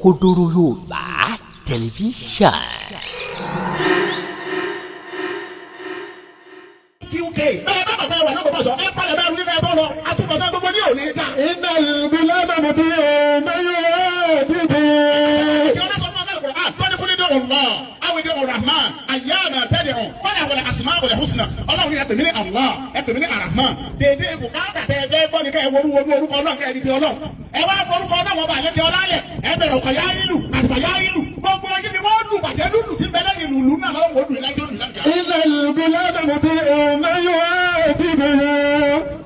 Òkodoro Yorùbá Tẹlifíṣàn. QK. Bẹ́ẹ̀ bá bàbá wà lọ́gbọ̀n bọ̀sọ̀, ẹ palẹ̀ bẹ́ẹ̀ rú nílẹ̀ tó lọ, àtúbọ̀tán gbogbo yìí ò ní dá. إن الغلام مطيع من يعاتبه. Kí ọlá sọ fún ọgá Al-Qur'an, tó ní kúlí dé Allah, àwọn ìdí Ar-Rahman, ayyama tad'u, kọ́lá àwọn asma wal husna. Ọlọ́run ní ẹ pè mí ní Allah, ẹ pè mí ní Ar-Rahman. Dèdè bùkátà tẹ ẹ fẹ́ gbọ́ ni kẹ́ ẹ worú worú orúkọ Ọlọ́run kẹ́ ẹ di ti Ọlọ́run. Ẹ wá forúkọ Ọlọ́run ọba àlejò ọlálẹ̀, ẹ bẹ̀rẹ̀ ọkọ̀ yá ìlú, àtùpà yá ìlú. Gbogbo yín ni wọ́n lù bàjẹ́ lùlù tí ń bẹ lẹ́yìn lùlù náà lọ́wọ́ òdù ìlàjọ́ lù lájà. إن الغلام مطيع من يعاتبه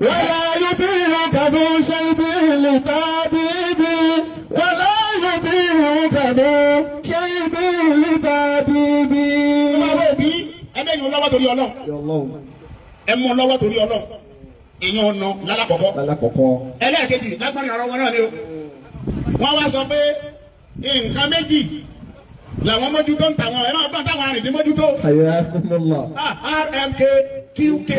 ولا يطيعك ذو شيب لتعذيب ولا يطيعك ذو شيب لتعذيب. Ẹ máa wọ òbí, ẹ bẹ́ẹ̀ yín lọ́wọ́ torí Ọlọ́run. Ẹ mú lọ́wọ́ torí Ọlọ́run. Ìyẹn ọ̀nà lálàkọ̀kọ́. Lálákọ̀ọ́kọ́. Ẹlẹ́ẹ̀kejì lágbárin ọ̀rọ̀ wọn náà ni o. Wọ́n wá sọ pé nǹkan méjì làwọn mójútó ń tà wọn, ẹ máa gbọ́n táwọn arìndín mójútó. Hayyakumullah. Ah, RMKQK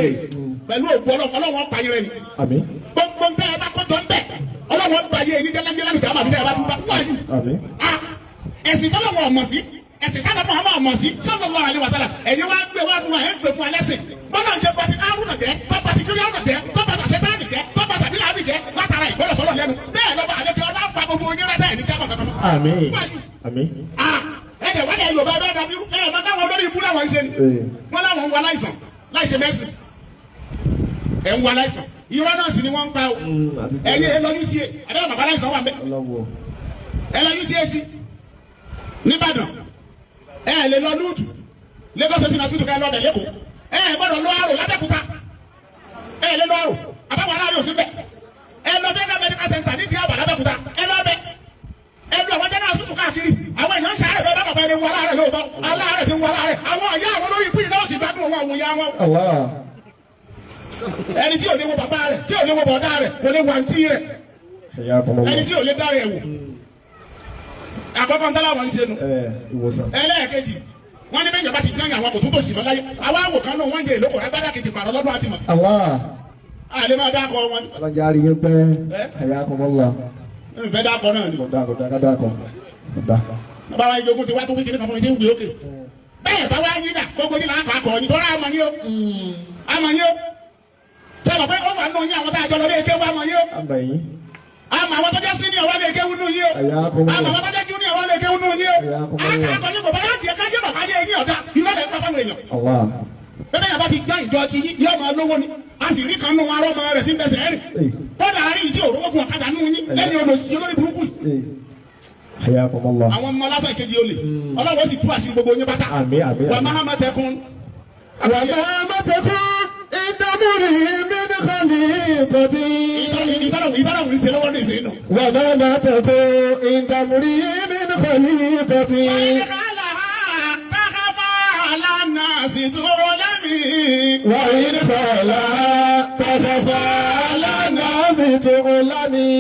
pẹ̀lú ògùn Ọlọ́run, Ọlọ́run ọ̀pá yín rẹ ni. Àmín. Gbogbo nǹkan ẹ bá kọjọ ń bẹ̀, Ọlọ́run ọ̀pá yín èyí jẹ́lẹ́jẹ́ lálùkẹ́ àmọ́ àbí tẹ́ ẹ bá tún bá wáyù. Àmín. Ah, ẹ̀sìn tọ́lọ́wọ́ ọ̀mọ̀ sí, ẹ̀sìn tọ́lọ́wọ́ ọmọ ọmọ sí, sallallahu alaihi wasallam, ẹ̀yin wá gbé wá fún wa, ẹ̀ ń pè fún wa lẹ́sìn. Bọ́lá ń ṣe pati Haruna jẹ́, tọ́pa ti Fíríàwùnà jẹ́, tọ́pa tàṣẹ́tánì jẹ́, tọ́pa tàbí làbì jẹ́, látara ìgbọ́dọ̀ sọ̀rọ̀ lẹ́nu. Bẹ́ẹ̀ lọ́ba àlejò ọlá pa gbogbo yín rẹ́ bẹ́ẹ̀ ní jábọ̀ kankan. Àmín. Wáyù. Àmín. Ah, ẹ̀dẹ̀ wálé Yorùbá bẹ́ẹ̀ dàbí ẹ̀ máa táwọn olórí ibú làwọn ń ṣe ni. Wọ́n láwọn ń wọ aláìsàn láìṣe mẹ́sìn. Ẹ̀ ń wọ aláìsàn. Irọ́ náà sì ni wọ́n ń pa o. Ẹ̀yin ẹ lọ UCA, àbẹ́rẹ́ bàbá aláìsàn wà bẹ́ẹ̀. Ọlọ́wọ́. Ẹ lọ UCAC nìbàdàn, ẹ lè lọ lúùtù Lagos State Hospital kẹ lọ bẹ̀ lẹ́kọ̀ọ́, ẹ gbọ́dọ̀ lọ àrò lábẹ́kúta, ẹ lè lọ àrò àbáwọn aláàrò síbẹ̀, ẹ lọ Federal Medical Center ní Díàbà lábẹ́kúta, ẹ lọ bẹ, ẹ lọ àwọn general hospital káàkiri, àwọn èèyàn ń ṣàárẹ̀ bẹ́ẹ̀ bá bàbá ẹni wọ aláàrẹ̀ lóòótọ́, aláàrẹ̀ ti ń wọ aláàrẹ̀, àwọn ìyá àwọn olórí ìpín ìdáwọ̀ sì gbádùn wọn àwọn ìyá wọn. Allah. Ẹni tí ò lè wo bàbá rẹ̀, tí ò lè wo bọ̀dá rẹ̀, kò lè wo àǹtí rẹ̀, Hayyakumullah. ẹni tí ò lè dára ẹ̀ wò. Àkọ́kọ́ ń tẹ́lá wọn ń ṣe nu. Ìwòsàn. Ẹlẹ́ẹ̀kejì, wọ́n ní bẹ́ẹ̀ ìjọba ti gbẹ̀yìn àwọn kò tún tòṣì mọ́ láyé, àwa àwò kan náà wọ́n ń jẹ ìlókò rágbádá kejì pàrọ̀ lọ́dún àti mọ̀. Allah. Àlè máa dákọ̀ wọn ni. Ọlọ́jà rí yín pẹ́. Hayyakumullah. Ń fẹ́ dákọ̀ náà ni. Kò dáa, kò dáa, ká dáa kọ. Kò dáa. Bàbá wa ìjogun ti wá tó wí kíní kan fún mi tí ń gbé òkè. Bẹ́ẹ̀ bá wá yín dà, gbogbo yín là á kọ́ akọ̀ yín tọ́ra àmọ̀ yín o. Àmọ̀ yín o. Ṣé o mọ̀ pé ó wà nù yín àwọn tá a jọ lọ lé kéwú àmọ̀ yín o. Àmà yín. Àmọ̀ àwọn tó jẹ́ senior wà lé kéwú nù yín o. Hayyakumullah. Àmọ̀ àwọn tó jẹ́ junior wà lé kéwú nù yín o. Hayyakumullah. Akọ̀ yín kò bá yá tiẹ̀ ká yé bàbá yé yín ọ̀dà ìrọ̀lẹ́ ń pa fáwọn èèyàn. Allah. Bẹ́ẹ̀ yàrá ti gbá ìjọ ti yín, yóò máa lówó ni. A sì rí kan nù wọn arọ́mọ rẹ̀ tí ń bẹsẹ̀ rìn. Kódà àárín ìdí òróró gun ọ̀kadà nù yín lẹ́yìn olòṣì olórí burúkú yìí. Hayyakumullah. Àwọn ọmọ lásán ìkejì olè. Ọlọ́wọ́ sì tú àṣírí gbogbo yín pátá. Àmín, àmín, Wà àmín. máa má tẹkun. وما تكن عند امره من خليقة. Ìtọ́lọ̀ ń ṣe lọ́wọ́ ní ìsìn nù. وما تكن عند امره من خليقة. وإن قال تخفى على الناس تعلمي.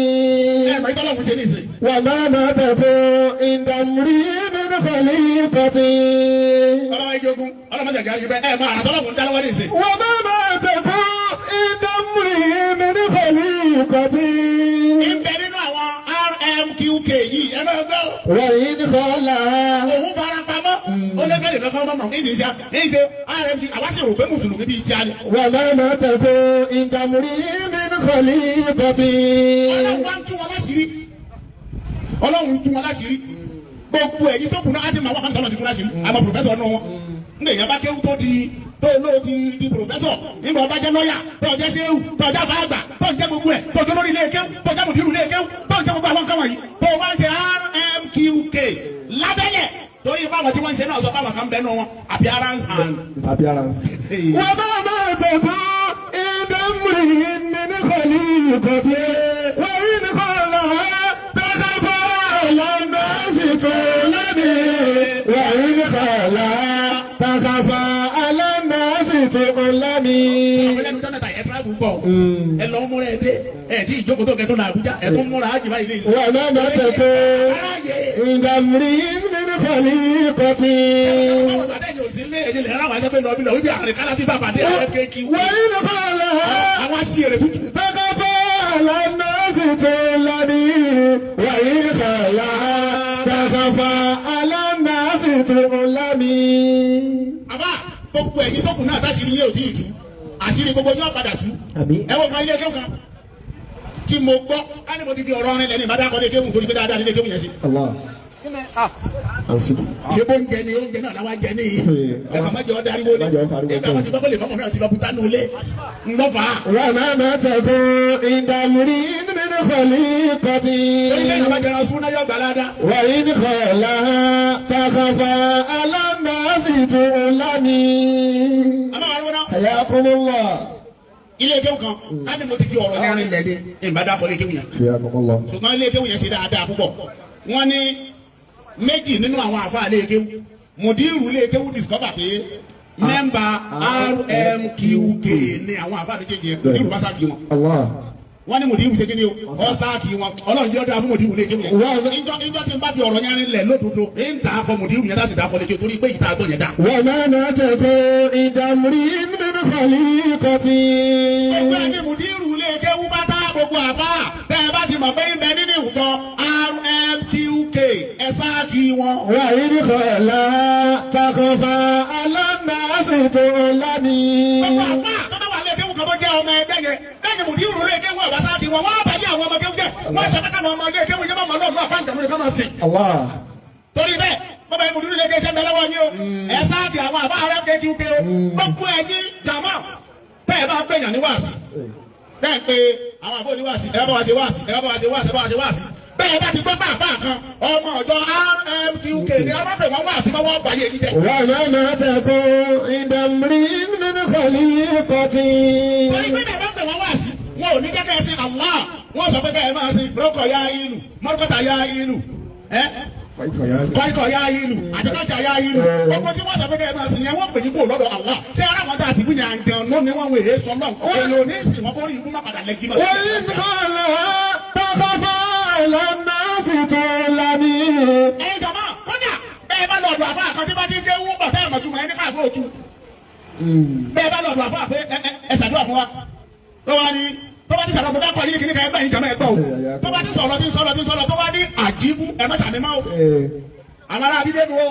Ìtọ́lọ̀ ń ṣe ní ìsìn. وما تكن عند امره من خليقة. Ọlọ́wọ́ ìjogun, ọlọ́mọdé àjàrí bẹ́ẹ̀ ẹ̀ máa àtọ́lọ́gùn ń dá lọ́wọ́ ní ìsìn. وما تكن عند امره من خليقة. Ń bẹ nínú àwọn RMQK yìí, ẹ máa gbọ́. وإن قال Òun fara pamọ́, ó lé kẹ́lẹ́ kankan mọ́mọ́, ní ìṣe ní ìṣe RMQ, àwa sì rò pé mùsùlùmí bíi tíá ni. وما تكن عند امرئ من خليقة. Ọlọ́run wá ń tú wọn láṣìírí. Ọlọ́run ń tú wọn láṣìírí. Gbogbo ẹ̀yin tó kù náà á ti mọ àwọn kan tọ́lọ̀ ti kú láṣìírí. Àmọ́ pòfẹ́sọ̀ nù wọn. Ndé èèyàn bá kéwú tó di tó lóò ti di pòfẹ́sọ̀. Nígbà ọba jẹ́ lọ́yà, tó jẹ́ séwù, tó jẹ́ fàgbà, tó jẹ́ gbogbo ẹ̀, tó jẹ́ lórí ilé kéwú, tó jẹ́ mùdírù ilé kéwú, tó jẹ́ gbogbo àwọn nǹkan wọ̀nyí. Tó wá ń ṣe RMQK lábẹ́lẹ̀. Torí báwọn tí wọ́n ń ṣe náà sọ báwọn kan bẹ́ẹ̀ nù wọn, appearance and Disappearance. وما تكن عند امرئ من خليقة وإن قال تخفى على الناس تعلمي. وإن قال تخفى على الناس تعلمي. Àwọn ẹlẹ́nu tó mẹ́ta ẹ̀ tíráàbù bọ̀ ẹ lọ múra ẹ dé ẹ tí ìjókòó tó kẹtọ́ la Àbújá ẹ tó múra ájì báyìí ní ìsìn. وما تكن عند امرئ من خليقة. Báwo ni àdéhùn òsì lé ẹ̀yẹ lè rárá wájú pé lọ bí lọ wípé àrùn kálá tí bàbá dé àwọn kéèkì. وإن قال Àwọn aṣèrè tútù. تخفى على الناس تعلمي. وإن خلا تخفى على الناس تعلمي. Àbá gbogbo ẹ̀yin tó kù náà táṣìírí yé ò tí ì tú, àṣírí gbogbo yóò padà tú. Àmín. Ẹ wo kan ilé kéwù kan tí mo gbọ́ ká ní mo ti fi ọ̀rọ̀ ọ̀rìn lẹ́nu ìbádá kọ́ lé kéwù torí pé dáadáa nílé kéwù yẹn sí. Allah. Ṣé bó ń jẹ ni oúnjẹ náà làwọn jẹ ní ẹ kàn má jẹ ọ dariwo ni Má jẹ́ ọ fariwo. Nígbà wọn ti gbọ́ pé lè mọ́mọ́ náà ti lọ buta nù lé ńlọ́fà. وما تكون عند امرئ من خليقة. Torí lẹ́yìn ọba jẹrán sún náà yọ gbà ládàá. وإن خلاها تخفى على الناس تعلمي. Àmọ́ àwọn arúgbó náà حياكم الله. ilé kéwù kan ká ní mo ti fi ọ̀rọ̀ yẹn rinlẹ̀ ní ìbádá kọ́ lé kéwù yẹn. حياكم الله. Ṣùgbọ́n ilé kéwù yẹn ṣe dáadáa púpọ̀. Wọ́n ní méjì nínú àwọn àfa ilé kéwù, mùdírù ilé kéwù discover pé member RMQK ní àwọn àfa méjèèjì yẹn. Mùdírù bá sáàkì wọn. Allah. Wọ́n ní mùdírù ṣe kí ni o, ọ sáàkì wọn. Ọlọ́run jẹ́ ọdún afún mùdírù ilé kéwù yẹn. Ìjọ tí n bá fi ọ̀rọ̀ yẹn rinlẹ̀ lódodo ń ta akọ mùdírù yẹn láti dá akọ lé kéwù torí pé ìta àgbọ̀ yẹn dá. وما تكون عند امرئ من خليقة. Gbogbo ẹni mùdírù ilé kéwú pátá, gbogbo àfa tẹ́ ẹ bá ti mọ̀ pé ń bẹ nínú ìwùjọ RMQK, ẹ sáàkì wọn. وإن خلاها تخفى على الناس تعلمي. Gbogbo àfa tó bá wà lé kéwú kan tó jẹ́ ọmọ ẹgbẹ́ yẹn lẹ́yìn mùdírù ilé kéwú ọ̀bá sáàkì wọn, wọ́n bá yé àwọn ọmọ kéwú jẹ́. Wọ́n sọ pé káwọn ọmọ ilé kéwú yẹn bá mọ̀ lọ́ọ̀lọ́ àfáǹjẹ̀mú ni ká máa sìn. Allah. Torí bẹ́ẹ̀ bọ́bá yẹn mùdírù ilé kéwú ṣẹ́ lọ́wọ́ yín o, ẹ sáàkì àwọn àfa RMQK o. Gbogbo ẹ̀yin jàmọ́ tẹ́ ẹ bá gbẹ̀yàn ní wáàsí, bẹ́ẹ̀ pé àwọn àbó ní wáàsí, ẹ bá wa ṣe wáàsí, ẹ bá wa ṣe wáàsí, ẹ bá wa ṣe wáàsí, bẹ́ẹ̀ bá ti gbọ́ bàbá kan ọmọ ọ̀jọ́ RMQK ni ọlọ́pẹ̀ wọn wáàsí mọ́ wọ́n báyé yín jẹ́. وما تكون عند امرئ من خليقة. Torí pé bẹ́ẹ̀ bá pè wọ́n wáàsí, wọn ò ní jẹ́ kẹ́ ẹ sin Allah. Wọ́n sọ pé kẹ́ ẹ máa sin rọ́kọ̀ ya ìlú mọ́rọ́kọ̀tà ya ìlú ẹ́ kọ́ikọ̀ ya ìlú àti kọ́jà ya ìlú. Gbogbo tí wọ́n sọ pé kẹ́ ẹ máa sin yẹn, wọ́n pè ní kó lọ́dọ̀ Allah. Ṣé ara wọn dá àsìkò yẹn àjẹun ní wọn wèrè sọ lọ́n èlò ní ìsìn wọn kó rí ikú má padà lẹ́gí mọ́. وإن خلاها تخفى على الناس تعلمي. Ẹ̀yin jọ̀mọ́, kódà bẹ́ẹ̀ bá lọ́dọ̀ àfa kan tí bá ti ń kéwú bọ̀ tẹ́ ẹ̀ mọ̀ túmọ̀ ẹni káàkó òtú, bẹ́ẹ̀ bá lọ́dọ̀ àfa pé ẹ ẹ ṣàdúrà fún wa, tó wá ní tó bá ti sọ̀rọ̀ mo bá kọ́ yín kíní kan ẹgbẹ́ yín jọ̀mọ́ ẹgbẹ́ o, tó bá ti sọ̀rọ̀ tí ń sọ̀rọ̀ tí ń sọ̀rọ̀ tó wá ní àjíbú, ẹ má sàmì mọ́ o. Àwọn ará abídé nu o.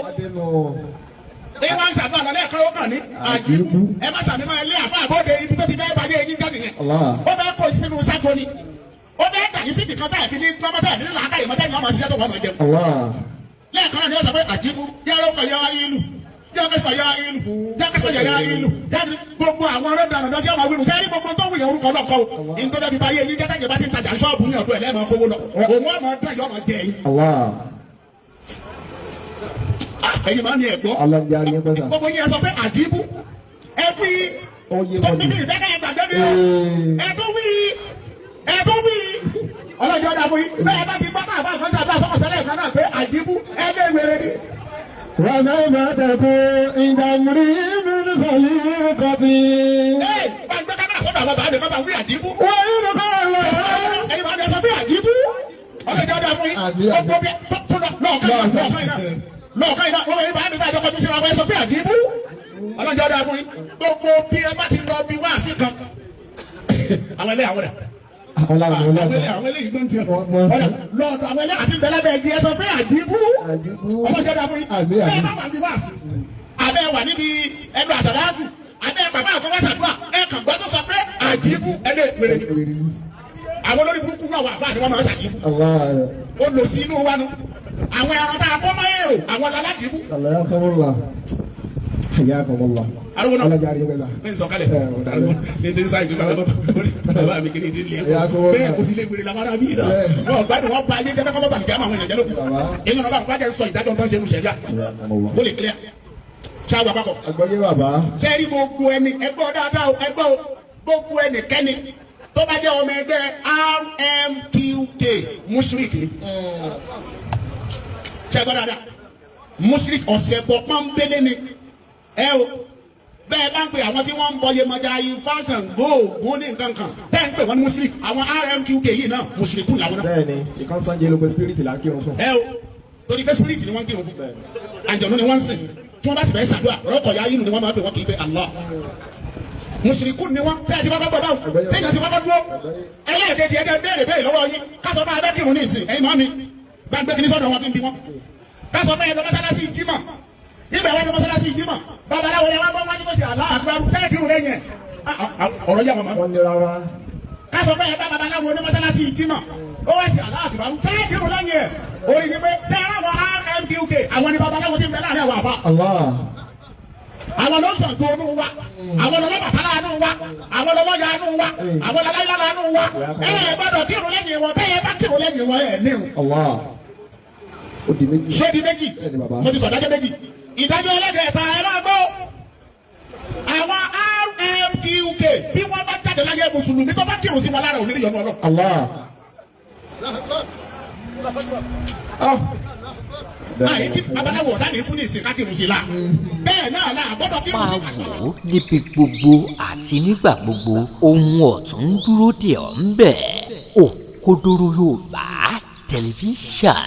Ẹ wá ń ṣàdúrà lọ lẹ́ẹ̀kan ó kàn ní àjíbú, ẹ má sàmì mọ́. Ẹ lé àfa àbóde ibi tó ti fẹ́ bàjẹ́ eyín jáde yẹn. Allah. Ó fẹ́ kó sínú ságo ni, ó fẹ́ dà yín síbi kan táyà fi ní gbọ́mọ́tà ní làákàyè mọ́tà ní wọ́n máa ṣiṣẹ́ tó wọ́n máa jẹun. Allah. Lẹ́ẹ̀kan náà ni wọ́n sọ pé àjíbú yàrá ọkọ̀ yà ìlú yàrá kẹsàn yà ìlú yàrá kẹsàn yà ìlú yàrá gbogbo àwọn ọlọ́dà ọ̀dọ́ tí wọ́n máa wíru sẹ́yìn gbogbo tó wùyẹn orúkọ ọlọ́kọ o nítorí ẹbí báyé yín jẹ́tàgé bá ti ń tajà ṣọ́ọ̀bù ní ọ̀dọ́ ẹ̀ lẹ́ẹ̀mọ́ kówó lọ òun ọmọ ọdún ẹ̀yọ́ ọmọ jẹ yín. Allah. Ah, ẹ̀yin máa ń ní ẹ̀gbọ́. Allah ń jarí ẹgbẹ́ sà. Gbogbo yín ẹ sọ pé àjíbú ẹ wí. Ó yé tó wọn níbi jù. ìfẹ́ ká ẹ gbàgbé mi o. Ẹ tó wí, ẹ tó wí, ọlọ́jọ́ dà fún yín. Bẹ́ẹ̀ bá ti gbọ́ bá àbá kan sábà fọkànsẹ́lẹ̀ kan náà pé àjíbú ẹ lé wèrè ni. وما تكون عند امرئ من خليقة. Ee, bá gbé kámẹ́rà sọ́dọ̀ àwọn bàbá mi kọ́ bá wí àjíbú. وإن خلاها Ẹ̀yin máa ń sọ pé àjíbú. Ọlọ́jọ́ dà fún yín. Àbí, àbí. Gbogbo bí tó lọ lọ́ọ̀kan iná lọ́ọ̀kan iná wọ́n yẹn bá mi sáájọ́ kọjú síra wọn, ẹ sọ pé àjíbú. Ọlọ́jọ́ dà fún yín. Gbogbo bí ẹ bá ti lọ bí wá sí kan. Àwọn ẹlẹ́yà wọlé. Àwọn làwọn Àwọn làwọn. ẹlẹ́yà, àwọn ẹlẹ́yìn gbọ́n tiẹ̀. Lọ́ọ̀dọ̀ àwọn ẹlẹ́yà àti bẹ̀lẹ́ bẹ́ẹ̀ di ẹ sọ pé àjíbú. Àjíbú. Ọlọ́jọ́ dà fún yín. Àbí, àbí. Bẹ́ẹ̀ bá wà ní wá sí. Abẹ́ wà níbi ẹnu àsàlátù. Abẹ́ bàbá àkọ́kọ́ sàdúrà. Ẹ kàn gbọ́ tó sọ pé àjíbú ẹlẹ́ẹ̀pẹ̀rẹ̀ àwọn olórí burúkú náà wà fáà ni wọ́n máa ń ṣàjíbú. Allah. Ó lò sí inú wa nu àwọn ẹran tá a kọ́ máa èrò àwọn alájíbú. حياكم الله. حياكم الله. Arúgbó náà. Allah jàre ẹgbẹ́ sà. Ní nsọ̀kalẹ̀ Ẹ, ọ̀dà lẹ. ní ti ń sáyé gbígbà bàbá mi kiri ti lé Ẹ̀yà kó wọ́n bẹ́ẹ̀ bá. kò sí lé gbèrè làwọn ará bí yìí náà Bẹ́ẹ̀. wọn gbádùn wọn ba ayé jẹ́ kọ́ bá nìkan àwọn èèyàn jẹ́ lókun Bàbá. èyí náà bá wọn bá jẹ́ sọ ìdájọ́ tó ń ṣe nu sẹ̀ríà حياكم الله. ó lè clear ṣáà wà papọ̀. Àgbọ́yé bàbá. Sẹ́rí gbogbo ẹni ẹgbọ́ dáadáa o, ẹgbọ́ o, gbogbo ẹnikẹ́ni tó bá jẹ́ ọmọ ẹgbẹ́ RMQK, mushrik ni. Ṣẹ́gbọ́ dáadáa, mushrik ọ̀sẹ̀ bọ̀ pọ́nbélé ni ẹ o. Bẹ́ẹ̀ bá ń pè àwọn tí wọ́n ń bọ Yemọja Ifá, Ṣàngó, Ògún ní nǹkan kan tẹ́ ń pè wọ́n ní mushrik, àwọn RMQK yìí náà mushrikun làwọn náà. Bẹ́ẹ̀ni, ìkan sanje ló pe spirit là ń kírun fún. Ẹ o, torí pé spirit ni wọ́n ń kírun fún, àjọ̀nú ni wọ́n ń sìn. Tí wọ́n bá sì fẹ́ ṣàdúrà, rọ́kọ̀ ya inú ni wọ́n máa pè wọ́n, kì í pé Allah. Mùsùlùkù ni wọ́n. Tẹ́ ẹ ti kọ́kọ́ gbọ́ báwo tẹ́ ẹ ti kọ́kọ́ dúró? Ẹlẹ́ẹ̀kejì, ẹjẹ béèrè béèrè lọ́wọ́ yín kásọ̀ bá abẹ́ kírun ní ìsìn. Ẹ̀yin màmí bá gbé kíní sọ́dọ̀ wọn kí n bí wọn. Kásọ bẹ́ẹ̀ lọ mọ́sálásí jímọ̀. Ibẹ̀ wá lọ mọ́sálásí jímọ̀. Babaláwo lẹ wá bọ́ wájú kó sì Allahu Akbar tẹ́lẹ̀ kírun lẹ́yìn ẹ̀. Ọ̀rọ̀ yà wọ́n mọ́. Wọ́n ní rárá. Kásọ bẹ́ẹ̀ bá babaláwo ní mọ́sálásí jímọ̀. Ó wá sí Allahu Akbar tẹ́lẹ̀ kírun lẹ́yìn ẹ̀. Orí ni pé tẹ́lẹ̀ àwọn RMQK àwọn ni babaláwo ti ń bẹ láàrin àwọn àfa. Allah. Àwọn ló ń sàn tó inú wa, àwọn lọ́lọ́ bàtàlá inú wa, àwọn lọ́lọ́ ya inú wa, àwọn lọ́lá inú wa. Ẹ ẹ gbọ́dọ̀ kírun lẹ́yìn wọn, bẹ́ẹ̀ bá kírun lẹ́yìn wọn ẹ̀ nírun. Allah. Ó di méjì. Ṣé di méjì? Bẹ́ẹ̀ni, bàbá. Mo ti sọ ìdájọ́ méjì. Ìdájọ́ ẹlẹ́gẹ̀ẹ́ta, ẹ máa gbọ́. Àwọn RMQK, bí wọ́n bá jáde láyé, mùsùlùmí tó bá kírun sí wọn lára ò ní rí ìyọ́nú Ọlọ́run. Allah. Ah. Àyè kí babaláwo ọ̀sán ní ikú ní ìsìn ká kírun sí la. Bẹ́ẹ̀ náà la gbọ́dọ̀ kírun Máa sí. wò ó níbi gbogbo àti nígbà gbogbo, ohun ọ̀tun ń dúró dè ọ́ ń bẹ̀. Òkodoro Yorùbá Tẹlifíṣàn.